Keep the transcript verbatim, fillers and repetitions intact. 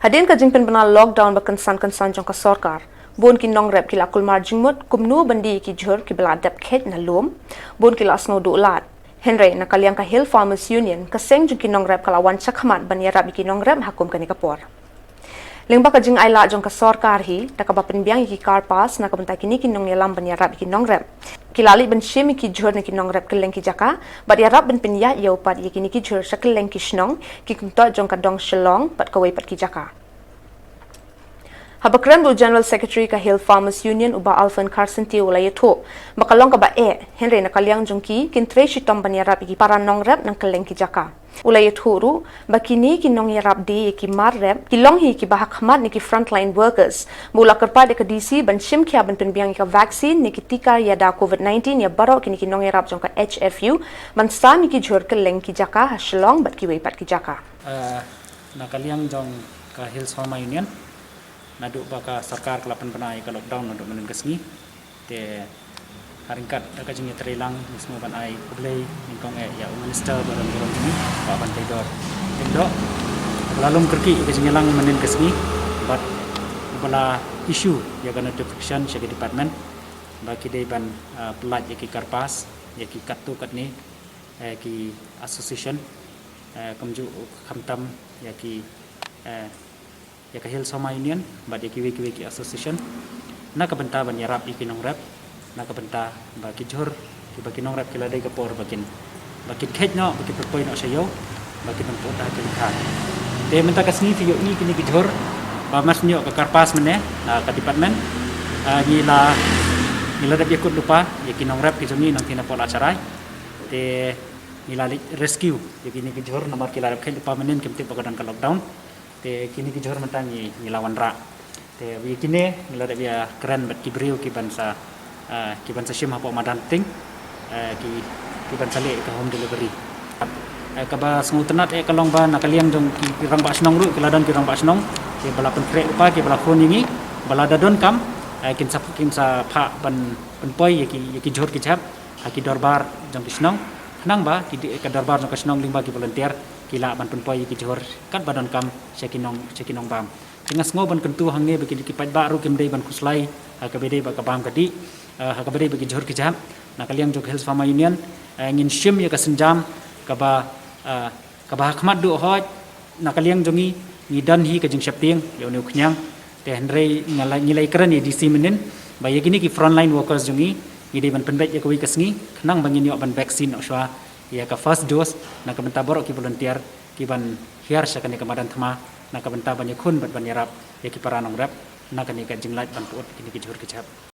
Hadien ka jingpynbna lockdown ba kynsan kynsan jong ka sorkar, bun ki nongrep ki la kulmar jingmut kumno ban die ïa ki jhur kiba la dep kheit na lum. Bun ki la sngew duh lad. Hynrei na ka liang ka Hill Farmers Union, ka seng jong ki nongrep ka la wan shakhmat ban ïarap ïa ki nongrep ha kum kane ka por. Lyngba ka jingailad jong ka sorkar hi, da kaba pynbiang ïa ki car pass na ka bynta kine ki nongïalam ban ïarap ïa ki nongrep. Ki la leit ban shim ïa ki jhur na ki nongrep kylleng ki jaka, bad ïarap ban pynïaid ïa u pat ïa kine ki jhur sha kylleng ki shnong, ki kyntoit jong ka dong Shillong bad kawei pat ki jaka. Haba kren bad u General Secretary ka Hill Farmers Union, u Bah Alfon Kharsyntiew, u la ïathuh ba ka long kaba eh, hynrei na ka liang jong ki, kin trei shitom ban ïarap ïa ki para nongrep na kylleng ki jaka. U la ïathuh ruh ba kine ki nongïarap die ïa ki mar rep ki long hi kiba ha khmat na ki frontline workers. Bad u la kyrpad ïa ka D C ban shim khia ban pynbiang ïa ka vaccine ne ki tika ïada COVID nineteen ïa baroh kine ki nongïarap jong ka H F U, ban sam ïa ki jhur kylleng ki jaka ha Shillong bad kiwei pat ki jaka. Eh, na ka liang jong ka Hills Farmer Union, naduh ba ka sorkar ka la pynbna ïa ka lockdown naduh mynnin ka sngi, te ha ryngkat da ka jingïatreilang, ngi sngew ban ai khublei nyngkong eh ïa u Minister barim barim jong ngi, Bah Banteidor Lyngdoh, ba la lum kyrkieh ïa ka jingïalang mynnin ka sngi bad ba la issue ïa ka notification sha ki department ba ki dei ban, ah, pyllait ïa ki car pass ïa ki katto katne, eh, ki association, eh, kumjuh khamtam ïa ki, eh, ïa ka Hills Farmer Union bad ïa kiwei kiwei ki association, na ka bynta ban ïarap ïa ki nongrep, na ka bynta ba ki jhur kiba ki nongrep ki la dei ka por ba kin, ba kin kheit noh, ba kin pynpoi noh sha ïew, ba kin pynpoi noh ha ki lyngkha. Te mynta ka sngi phi ïohi kine ki jhur ba mar shu ïoh ka car pass mynne na ka department, ah, ngi la, ngi la dep ïakut lypa ïa ki nongrep ki jong ngi nangtei na Port Laitkshari. Te ngi la leit rescue ïa kine ki jhur namar ki la dep kheit lypa mynnin, kim tip ba ka don ka lockdown. Te kine ki jhur mynta ngi, ngi la wanrah. Te ïa kine ngi la dep ïakren bad ki briew ki ban sa, ah, ki ban sa shim hapoh madan Pting, eh, ki, ki ban sa leh ka home delivery. Eh, kaba sngewtynnat eh ka long ba na ka liang jong ki, ki rangbah shnong ruh ki la don ki rangbah shnong kiba la pynkhreh lypa, kiba la phone ïa ngi ba lada donkam, eh, kin sa, kin sa phah ban pynpoi ïa ki, ïa ki jhur ki jhep ha ki dorbar jong ki shnong. Khnang ba ki di-, ka dorbar jong ka shnong lyngba ki volunteer ki lah ban pynpoi ïa ki jhur katba donkam sha ki nong, sha ki nongbam. Te nga sngew ban kyntu hangne ba ki, ki paidbah ruh kim dei ban khuslai ha kaba dei ba ka bam ka dih, eh, ha kaba dei ba ki jhur ki jhep. Na ka liang jong ka Hills Farmer Union, eh, ngin shim ïa ka sienjam kaba, eh, kaba ha khmat duh hoi. Na ka liang jong ngi, ngi don hi ka jingsheptieng ïa une u khñiang. Te hynrei ngi la, ngi la ïakren ïa D C mynnin ba ïa kine ki frontline workers jong ngi, ngi dei ban pynbeit ïa kawei ka sngi khnang ba ngin ïoh ban vaccine noh shuwa ïa ka first dose, na ka bynta baroh ki volunteer ki ban hiar sha kane ka madan thma, na ka bynta ban ïakhun bad ban ïarap ïa ki para nongrep na kane ka jinglait ban pyut kine ki jhur ki jhep.